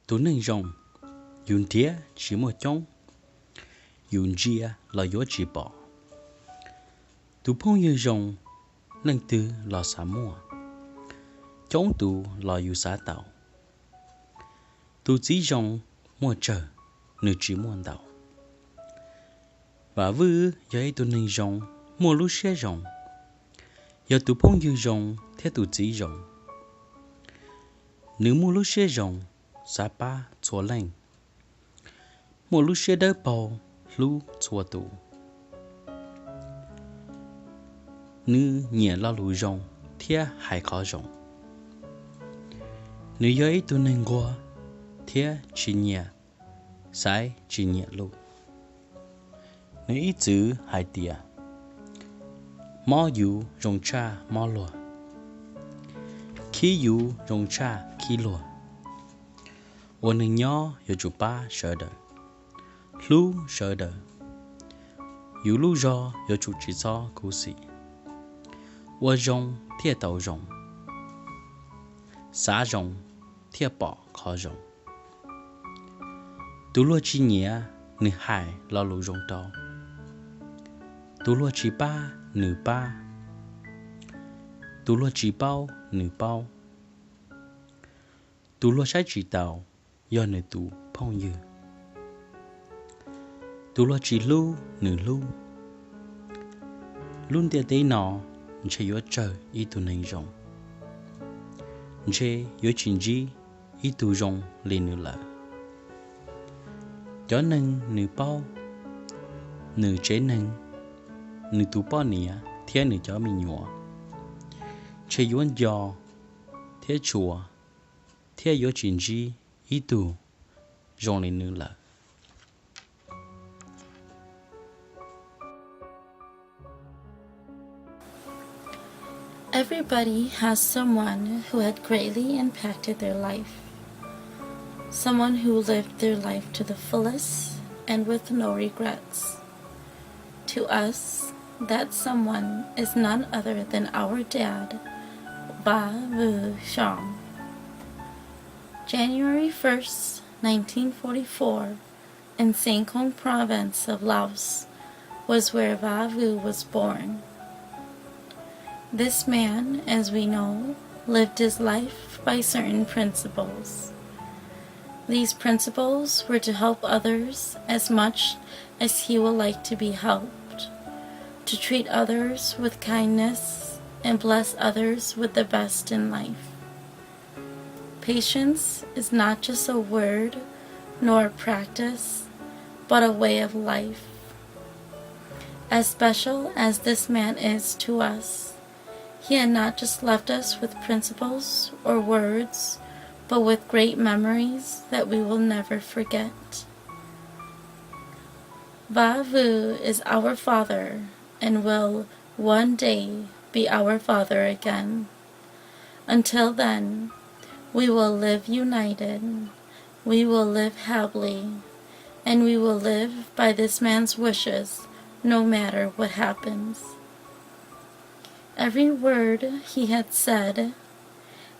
Tus neeg zoo, yus nrhiav tsis muaj coob, yus ntsia los yuav tsis pom. Tus phooj ywg zoo, leej twg los xav muaj, coob tus los yus xav tau. Tus txiv zoo, muaj tsawg, nws tsis muaj ntau. Vam Vwj yog ib tug neeg zoo, muaj lub siab zoo, yog tus phooj ywg zoo thiab tus txiv zoo. Nws muaj lub siab zoo, xav pab txhua leej, muaj lub siab dawb paug, hlub txhua tus. Nws nyiam lo lus zoo thiab hais qhov zoo. Nws yog ib tug neeg nquag thiab tsis nyiam xaiv tsis nyiam luj. Nws ib txwm hais tias, mob yus zoo tshaj mob luag, khib yus zoo tshaj khib luag. Ua neeg nyob yuav tsum pab sawv daws, hlub sawv daws. Yus lub zog yuav tsum tsis txhob khuv xim. Ua zoo thiaj tau zoo, xav zoo thiaj pom qhov zoo. Tus luag tsis nyiam, nws hais lo lus zoo rau. Tus luag tsis pab, nws pab. Tus luag tsis paub, nws paub. Tus luag saib tsis taus, yog nws tus phooj ywg. Tus luag tsis hlub, nws hlub. Lub ntiaj teb no ntshe yuav tsawg ib tug neeg zoo, ntshe yuav tsis ntsib ib tug zoo li nws lawm. Cov neeg nws paub, nws tsev neeg, nws tus poj niam thiab nws cov me nyuam, ntshe yuav nco thiab tshua, thiab yuav tsis ntsib ib tug zoo li nws lawm. Everybody has someone who had greatly impacted their life, someone who lived their life to the fullest and with no regrets. To us, that someone is none other than our dad, Va Vu Shang. January first, nineteen forty-four, in Sengkong province of Laos, was where Va Vu was born. This man, as we know, lived his life by certain principles. These principles were to help others as much as he would like to be helped, to treat others with kindness and bless others with the best in life. Patience is not just a word nor a practice, but a way of life. As special as this man is to us, he had not just left us with principles or words, but with great memories that we will never forget. Va Vu is our father and will one day be our father again. Until then, we will live united, we will live happily, and we will live by this man's wishes no matter what happens. Every word he had said,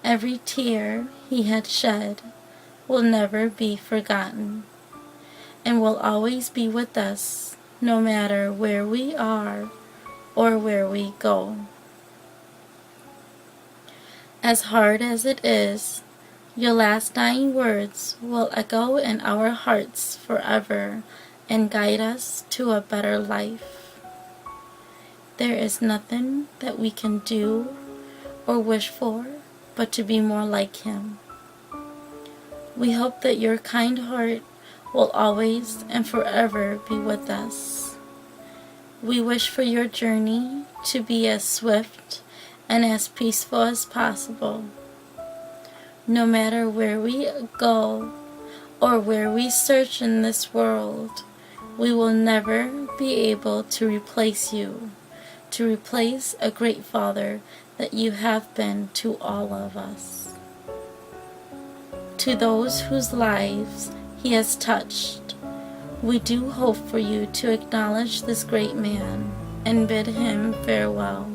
every tear he had shed will never be forgotten and will always be with us no matter where we are or where we go. As hard as it is, your last dying words will echo in our hearts forever and guide us to a better life. There is nothing that we can do or wish for but to be more like him. We hope that your kind heart will always and forever be with us. We wish for your journey to be as swift and as peaceful as possible. No matter where we go or where we search in this world, we will never be able to replace you, to replace a great father that you have been to all of us. To those whose lives he has touched, we do hope for you to acknowledge this great man and bid him farewell.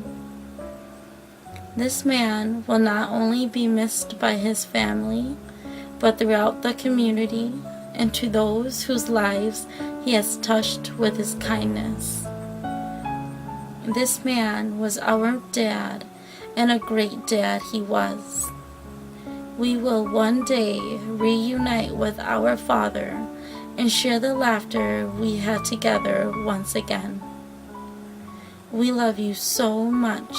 This man will not only be missed by his family, but throughout the community and to those whose lives he has touched with his kindness. This man was our dad, and a great dad he was. We will one day reunite with our father and share the laughter we had together once again. We love you so much,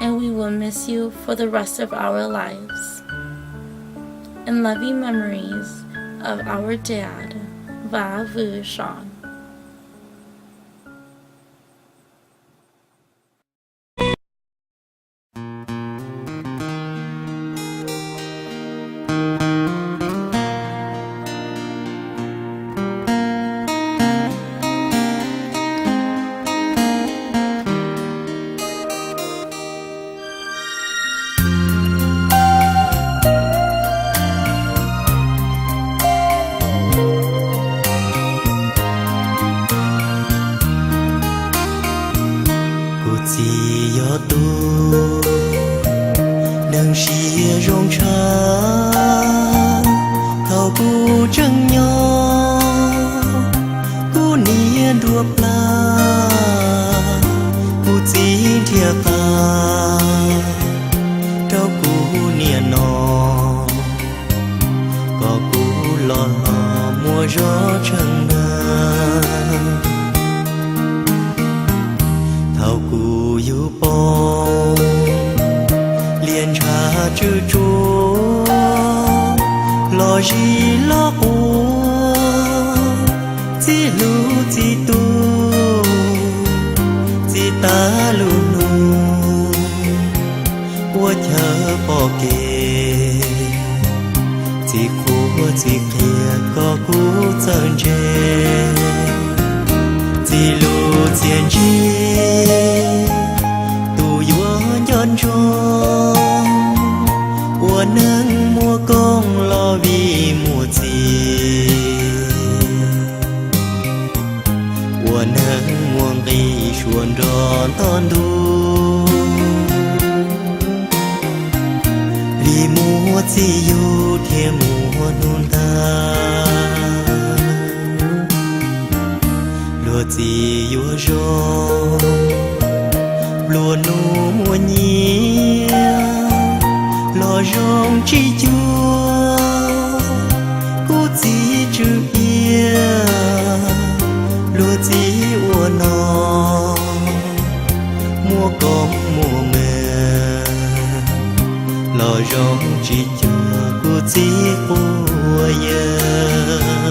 and we will miss you for the rest of our lives. In loving memories of our dad, Vav Vwj Sam. Kuv txiv yog tus neeg siab zoo tshaj. Thaum kuv tseem nyob kuv niam nruab plab, kuv txiv nrhiav qab rau kuv niam no, kom kuv los muaj zog tsheej neeg. Thaum kuv yug poob liaj ntshav tswj tsuag, los zis los quaj, txiv hlub txiv tuag, txiv tas lub hnub ua chaw pom kev, txiv qhuas txiv qhia kom kuv txawj ntse. Txiv lub txiaj ntsig tus yuav nco ntsoov, ua neeg muaj koob los vim muaj txiv, ua neeg muaj nqi suav nrog nto ntuj, vim muaj txiv yug thiaj muaj hnub ntiag. Luag txiv yuav zoo, nplua nuj muaj nyiaj, los zoo tsis cuag kuv txiv tswv iab. Luag txiv ua no muaj koob muaj meej, los zoo tsis cuag kuv txiv quav yawg.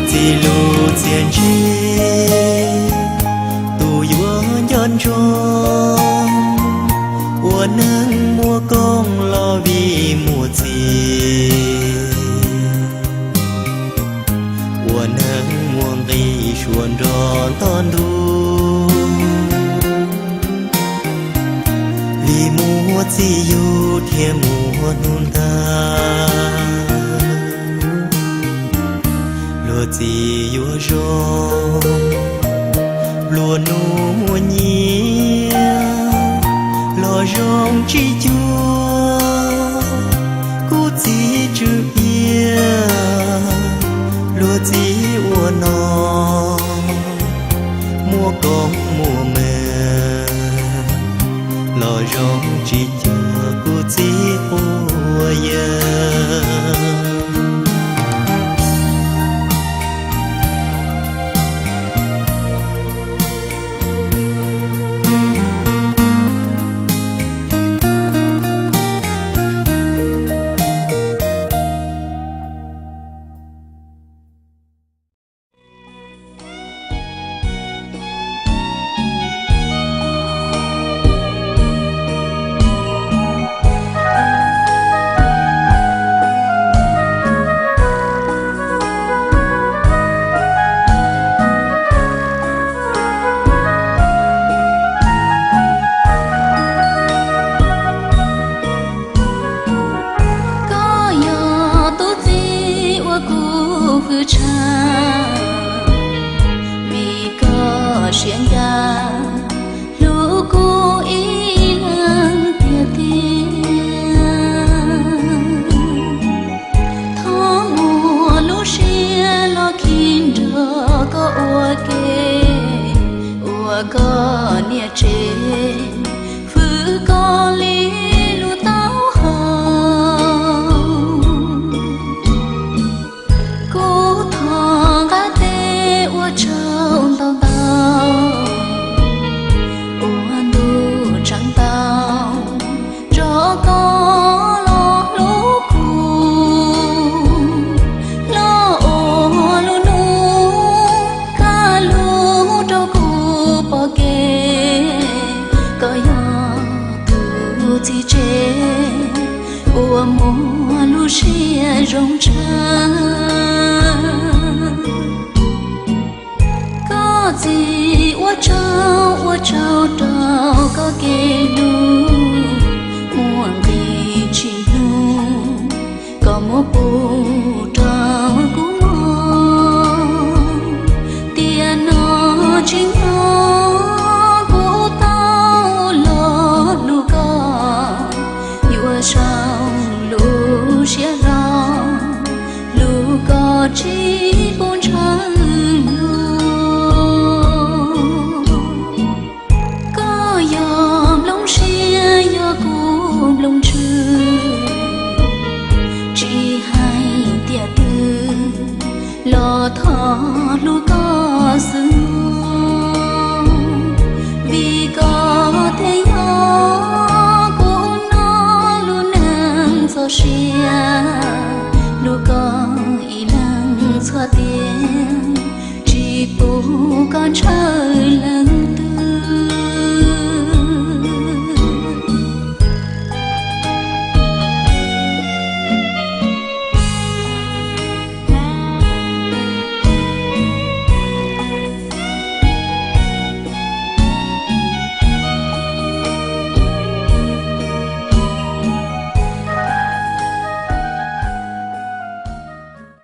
Txiv lub txiaj ntsig tus yuav nco ntsoov, ua neeg muaj koob los vim muaj txiv, ua neeg muaj nqi suav nrog nto ntuj, vim muaj txiv yug thiaj muaj hnub ntiag. Luag txiv yuav zoo, nplua nuj muaj nyiaj, los zoo tsis cuag kuv txiv tswv iab. Luag txiv ua no muaj koob muaj meej, los zoo tsis cuag kuv txiv quav yawg. tsev, hwm koj li lub taub hau. Kuv thov nqa tes ua tsaug ntau ntau, ua ntu tsaug ntau rau koj los hlub kuv, los ua lub hnub kaj lug rau kuv pom kev. Koj yog kuv txiv tsev uas muaj lub siab zoo tshaj. Koj txiv, ua tsaug ua tsaug rau koj kev hlub.